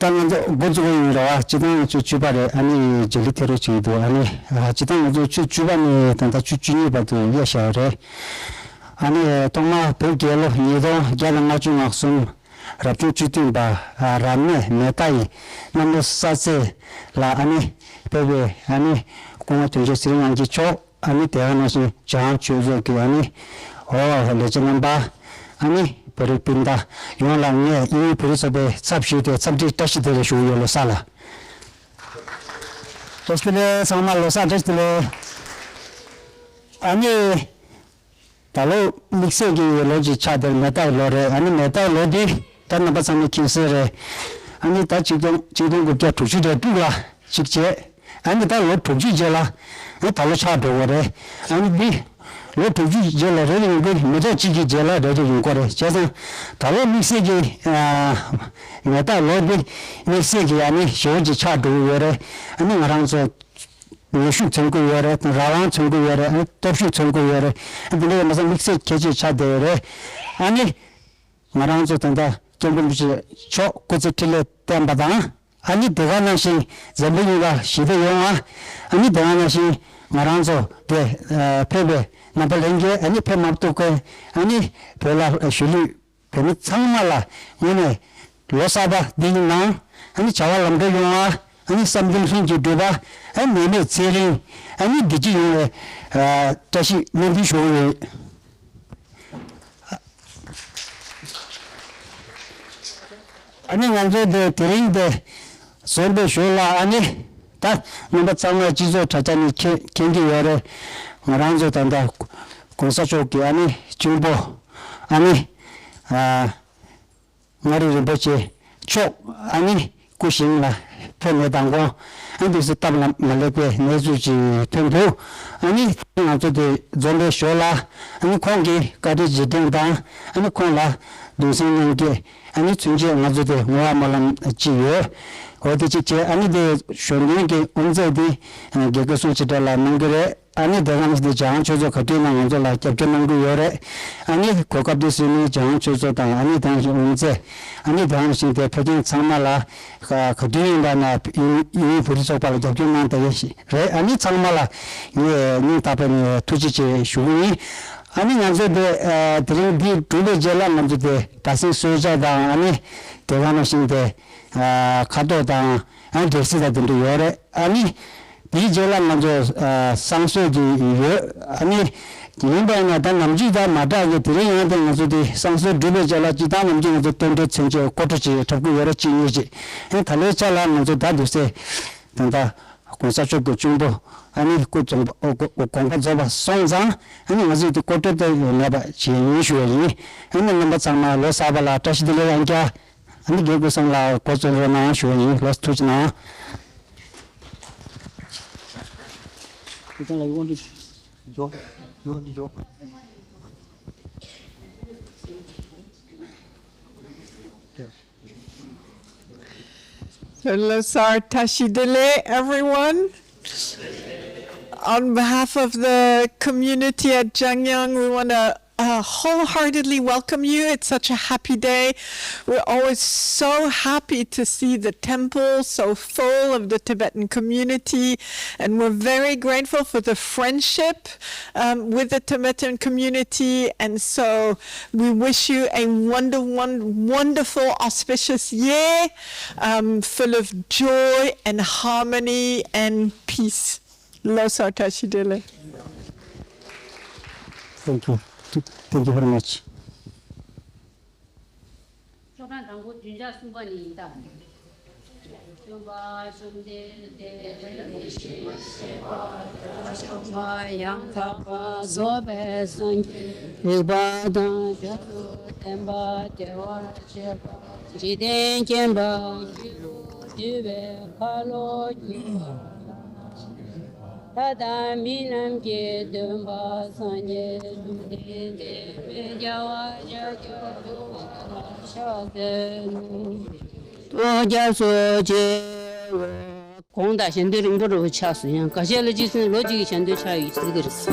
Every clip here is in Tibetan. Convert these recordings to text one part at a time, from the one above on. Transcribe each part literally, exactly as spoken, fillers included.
ད་ང་ཚོ་འགོ་བཙུགས་ཡིན་རེད་བ། སྤྱིར་བཏང་ང་ཚོ་བཅུ་པ་རེད། ཨ་ནི་རྗེས་ལུས་ཐེབས་རོགས་བྱེད་ཀྱི་འདུག་ཨ་ནི་སྤྱིར་བཏང་ང་ཚོ་ཆུ་བཅུ་པ་ནས་ད་ལྟ་ཆུ་བཅུ་གཉིས་བར་དུ་དབྱེ་བཞག་རེད། ཨ་ནི་ཐོག་མར་བོད་རྒྱལ་ལོ་ཉིས་སྟོང་བརྒྱ་དང་ལྔ་བཅུ་ང་གསུམ་རབ་བྱུང་བཅུ་བདུན་པ་རབ་གནས་མེ་རྟ་ཡི་གནམ་ལོ་གསར་ཚེས་ལ་ཨ་ནི་ཕེབས་པའི་ཨ་ནི་སྐུ་ངོ་དོན་གཅོད་ཚེ་རིང་དབང་རྒྱལ་མཆོག་ཨ་ནི་དེ་ག་ནང་བཞིན་འཇམ་དབྱངས་ཆོས་རྫོགས་ཀྱི་ཨ་ནི་འོ་ལས་བྱེད་རྣམ་པ། ཨ་ནི་བོད་རིགས་སྤུན་ཟླ་ཡོངས་ལ་ངས་དབྱིན་ཡུལ་བོད་རིགས་ཚོགས་པའི་ཚབ་ཞུས་ཏེ་འཚམས་འདྲིའི་བཀྲ་ཤིས་བདེ་ལེགས་ཞུ་གི་ཡོད། ལོ་གསར་ལ་བཀྲ་ཤིས་བདེ་ལེགས། ཚང་མ་ལོ་གསར་བཀྲ་ཤིས་བདེ་ལེགས། ཨ་ནི་ད་ལོ་དམིགས་བསལ་གྱི་ལོ་ཅིག་ཆགས་བསྡད། མེ་རྟའི་ལོ་རེད། ཨ་ནི་མེ་རྟའི་ལོ་འདི་ད་རྣམ་པ་ཚང་མས་མཁྱེན་གསལ་རེད། ཨ་ནི་ད་ཆིག་སྟོང་ཆིག་སྟོང་དགུ་བརྒྱ་དྲུག་ཅུ་རེ་དྲུག་ལ་གཅིག་བྱས། ཨ་ནི་ད་ལོ་དྲུག་ཅུའི་རྗེས་ལ་ཨ་ད་ལོ་ཆགས་འགྲོ་གི་རེད། ཨ་ནི་འདི་ལོ་དྲུག་ཅུའི་རྗེས་ལ་རེ་རེ་ཡོང་གི་རེད། མི་ཚོགས་གཅིག་གི་རྗེས་ལ་རེ་རེ་ཡོང་གི་རེད། བྱས་ཙང་ད་ལོ་དམིགས་བསལ་གྱི་ཨ་མེ་རྟའི་ལོ་འདི་དམིགས་བསལ་གྱི་ཨ་ནི་ཞེ་པོ་ཅིག་ཆགས་འགྲོ་གི་ཡོད་རེད། ཨ་ནི་ང་རང་ཚོ་ནུས་ཤུགས་མཚོན་གྱི་ཡོད་རེད། རང་དབང་མཚོན་གྱི་ཡོད་རེད། ཨ་ནི་སྟོབས་ཤུགས་མཚོན་གྱི་ཡོད་རེད། ཨ་ནི་འདི་འདྲ་ཡིན་པ་སོགས་དམིགས་བསལ་གལ་ཆེ་ཆགས་བསྡད་ཡོད་རེད། ཨ་ནི་ང་རང་ཚོ་ད་ལྟ་སྐྱབས་མགོན་རིན་པོ་ཆེ་མཆོག་སྐུ་ཚེ་ཁྲི་ལོ་བརྟན་པ་དང་། ཨ་ནི་དེ་ག་ནང་བཞིན་འཛམ་བུ་གླིང་ལ་ཞི་བདེ་ཡོང་བ། ཨ་ནི་དེ་ག་ནང་བཞིན་ང་རང་ཚོ་དེ་ཕེབས་པའི་རྣམ་པ་ལྷན་རྒྱས། ཨ་ནི་ཕེབས་མ་ཐུབ་མཁན་ཨ་ནི་བོད་ལ་གཞིས་ལུས་བོད་མི་ཚང་མ་ལ་དངོས་གནས་ལོ་གསར་པ་འདི་ཡི་ནང་ཨ་ནི་བྱ་བ་ལམ་འགྲོ་ཡོང་བ། ཨ་ནི་བསམ་དོན་ལྷུན་གྱིས་འགྲུབ་པ། ཨ་ནི་ནད་མེད་ཚེ་རིང་། ཨ་ནི་བདེ་སྐྱིད་ཡོང་བའི་ཨ་བཀྲ་ཤིས་སྨོན་འདུན་ཞུ་གི་ཡོད། ཨ་ནི་ང་ཚོ་དེ་དེ་རིང་དེ་འཛོམས་པའི་ཞོར་ལ་ཨ་ནི་ད་རྣམ་པ་ཚང་མས་སྤྱི་ཚོགས་དྲ་རྒྱ་ནས་མཁྱེན་མཁྱེན་གྱི་ཡོད་རེད། ང་རང་ཚོ་ད་ལྟ་༸གོང་ས་མཆོག་གི་ཨ་ནི་གཅུང་པོ་ཨ་ནི་ཨ་མངའ་རིས་རིན་པོ་ཆེ་མཆོག་ཨ་ནི་སྐུ་ཞིང་ལ་ཕེབས་ནས་མདང་དགོང་ཨ་འདུག་སེ་སྟབས་མ་མ་ལེགས་པའི་གནས་ཚུལ་ཅིག་ཐོན་འདུག་ཨ་ནི་ང་ཚོ་དེ་འཛོམས་པའི་ཞོར་ལ་ཨ་ནི་ཁོང་གི་བཀའ་དྲིན་རྗེས་དྲན་དང་ཨ་ནི་ཁོང་ལ་གདུང་སེམས་མཉམ་སྐྱེད་ཨ་ནི་མཚོན་ཆེད་ང་ཚོ་དེ་བསྔོ་བ་སྨོན་ལམ་ཅིག་ཡོད། འོ་དེ་ཅིག་བྱས། ཨ་ནི་དེ་གཞོན་ནུའི་གི་དབུ་མཛད་དེ་དགེ་བསྐོས་སུ་ཆེ་གྲས་ལ་གནང་གི་རེད། ཨ་ནི་དེ་ག་ནང་བཞིན་དེ་འཇམ་དབྱངས་ཆོས་རྫོགས་ག་དུས་ན་ང་ཚོ་ལ་རྒྱབ་སྐྱོར་གནང་གི་ཡོད་རེད། ཨ་ནི་གོ་སྐབས་དེ་བཟོས་ནས་འཇམ་དབྱངས་ཆོས་རྫོགས་དང་ཨ་ནི་དེ་ག་ནང་བཞིན་དབུ་མཛད། ཨ་ནི་དེ་ག་ནང་བཞིན་དེ་ཕེབས་མཁན་ཚང་མ་ལ་ག་ག་དུས་ཡིན་པ་ན་ཡུལ་ཡུལ་བོད་རིགས་ཚོགས་པ་ལ་རྒྱབ་སྐྱོར་གནང་བསྡད་མཁན་ཞིག་རེད། ཨ་ནི་ཚང་མ་ལ་ངས་སྙིང་ཐག་པ་ནས་ཐུགས་རྗེ་ཆེ་ཞུ་གི་ཡིན། ཨ་ནི་ང་ཚོ་དེ་དེ་རིང་འདི་གྲུབ་པའི་རྗེས་ལ་ང་ཚོ་དེ་དར་སེང་གསོལ་ཇ་དང་ཨ་ནི་དེ་ག་ནང་བཞིན་དེ་ཁ་དོག་དང་ཨ་ནི་འབྲས་སིལ་དང་དེ་འདྲ་ཡོད་རེད། ཨ་ནི། དེའི་རྗེས་ལ་ང་ཚོ་ཨ་བསང་གསོལ་གྱི་ཡོད། ཨ་ནི་ཡིན་པ་ཡིན་ན་ད་ནམ་རྒྱུན་དང་མ་འདྲ་བའི་དེ་རིང་ཡང་དེ་ང་ཚོ་དེ་བསང་གསོལ་གྲུབ་པའི་རྗེས་ལ་སྤྱིར་བཏང་ནམ་རྒྱུན་ང་ཚོ་རྟེན་འབྲེལ་མཚོན་ཆེད་སྐོར་བྲོ་ཅིག་འཁྲབ་ཀྱི་ཡོད་རེད། གཅིག་གཉིས་ཅིག་ཨེ་ད་ལོའི་ཆ་ལ་ང་ཚོ་ད་དུས་ཚེ་ད་ལྟ་༸གོང་ས་མཆོག་གི་གཅུང་པོ་ཨ་ནི་སྐུ་རྫོགས་པ་དགོངས་པ་རྫོགས་པ་སོང་ཙང་ཨ་ནི་ང་ཚོས་དེ་སྐོར་བྲོ་དེ་མེད་པ་བྱེད་ཡིན་ཞུ་བ་ཡིན། ཨ་ནི་རྣམ་པ་ཚང་མ་ལོ་གསར་པ་ལ་བཀྲ་ཤིས་བདེ་ལེགས་ཡང་བསྐྱར། ཨ་ནི་རྒན་སྐུ་བསམ་ལ་གོ་ཚོད་རོགས་གནང་ཞུ་བ་ཡིན། ལགས་སོ། ཐུགས་རྗེ་གནང་། Hello, Sar Tashidele, everyone. On behalf of the community at Jangyang, we want to uh, wholeheartedly welcome you. It's such a happy day. We're always so happy to see the temple so full of the Tibetan community, and we're very grateful for the friendship, um, with the Tibetan community. And so we wish you a wonder, one, wonderful, auspicious year, um, full of joy and harmony and peace. ལགས་སོ། བཀྲ་ཤིས་བདེ་ལེགས། Thank you. Thank you very much. ཆོ་ག་དང་པོ་བདུན་ཕྲག་གསུམ་པ་ནས་ཡིན་ད། སྟོན་པ་བཅོམ་ལྡན་འདས་ཡང་དག་པར་རྫོགས་པའི་སངས་རྒྱས་རིག་པ་དང་རྒྱ་མཚོ་བསྟན་པ་བདེ་བར་གཤེགས་པ། འཇིག་རྟེན་མཁྱེན་པ་ཡིད་དུ་འདུལ་བའི་ཁ་ལོ་སྒྱུར་བ། ལྷ་དང་མི་རྣམས་ཀྱི་སྟོན་པ་སངས་རྒྱས་བཅོམ་ལྡན་འདས་དཔལ་རྒྱལ་བ་ཤཱཀྱ་ཐུབ་པ་ལ་ཕྱག་འཚལ་ལོ། ཏོ་རྒྱ་མཚོ་ཆེ་བའི་གོང་དང་ཞལ་འདོན་རིང་པོ་རུ་ཆགས་སོང་། ཡང་ཁ་ཤས་ལ་གཅིག་སོང་ལོ་གཅིག་གི་ཞལ་འདོན་ཆགས་ཡོད་ཟེར་གི་རེད།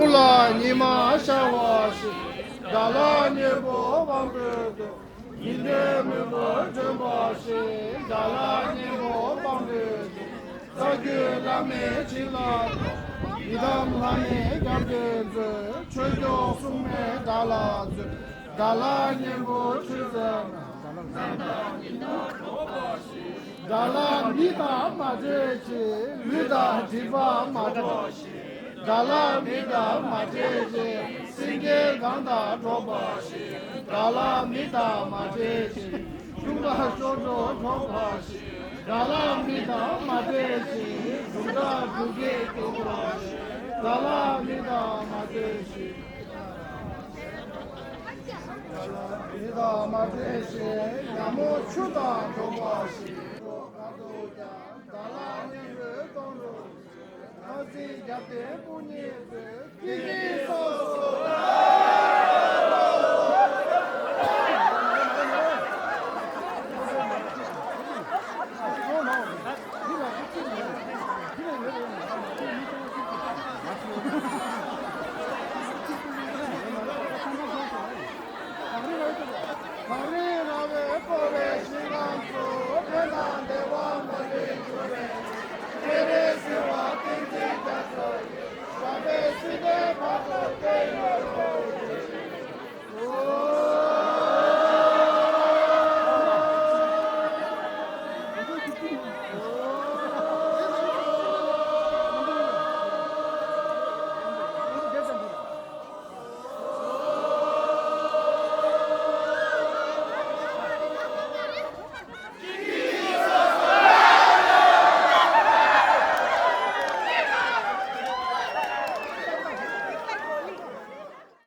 ཀུན་ལ་ཉི་མ་ཤར་བ་ཞིག་དགྲ་ལྷ་གཉན་པོ་དབང་པོའི་མདུན། ཉི་ཟླའི་མུན་པ་བསྒྲོན་པ་ཞིག་དགྲ་ལྷ་གཉན་པོ་དབང་པོའི་མདུན། རྩ་བརྒྱུད་བླ་མའི་བྱིན་རླབས་ཏེ། ཡི་དམ་ལྷ་མིའི་སྐྱབས་འགྲོས་མཛོད། ཆོས་སྐྱོང་སྲུང་མས་དགྲ་ལ་མཛོད། དགྲ་ལྷ་གཉན་པོ་ཁྲོས་མཛད་ན། དགྲ་ལྷ་མི་དང་མ་བྲལ་ཅིག་ལུས་དང་སྒྲིབ་པ་མ་འཕྲོགས་ཤིག་དགྲ་ལྷ་མི་དང་མ་བྲལ་ཅིག་སེང་གེ་གང་དང་འགྲོགས་པ་ཞིག་དགྲ་ལྷ་མི་དང་མ་བྲལ་ཅིག་ཁྱུང་དང་གཤོག་སྒྲོ་འཕྲོག་པ་ཞིག་དགྲ་ལྷ་མི་དང་མ་འདྲེས་ཤིང་། གྲུབ་མཐའ་འགྲུབ་བྱེད་ཐུགས་རྗེ་ཆེ། དགྲ་ལྷ་མི་དང་མ་འདྲེས་ཤིང་། དགྲ་ལྷ་མི་དང་མ་འདྲེས་ཤིང་། ཉ་མོ་ཆུ་དང་འགྲོགས་པ་བཞིན། གང་དུ་ཀྱང་དགྲ་ལྷ་གཉན་པོས་སྟོང་རུ། ཁ་ཟས་བརྒྱ་སྟེ་སྤུན་གཉིས་བསད། ཀི་ཀི་སོ་སོ།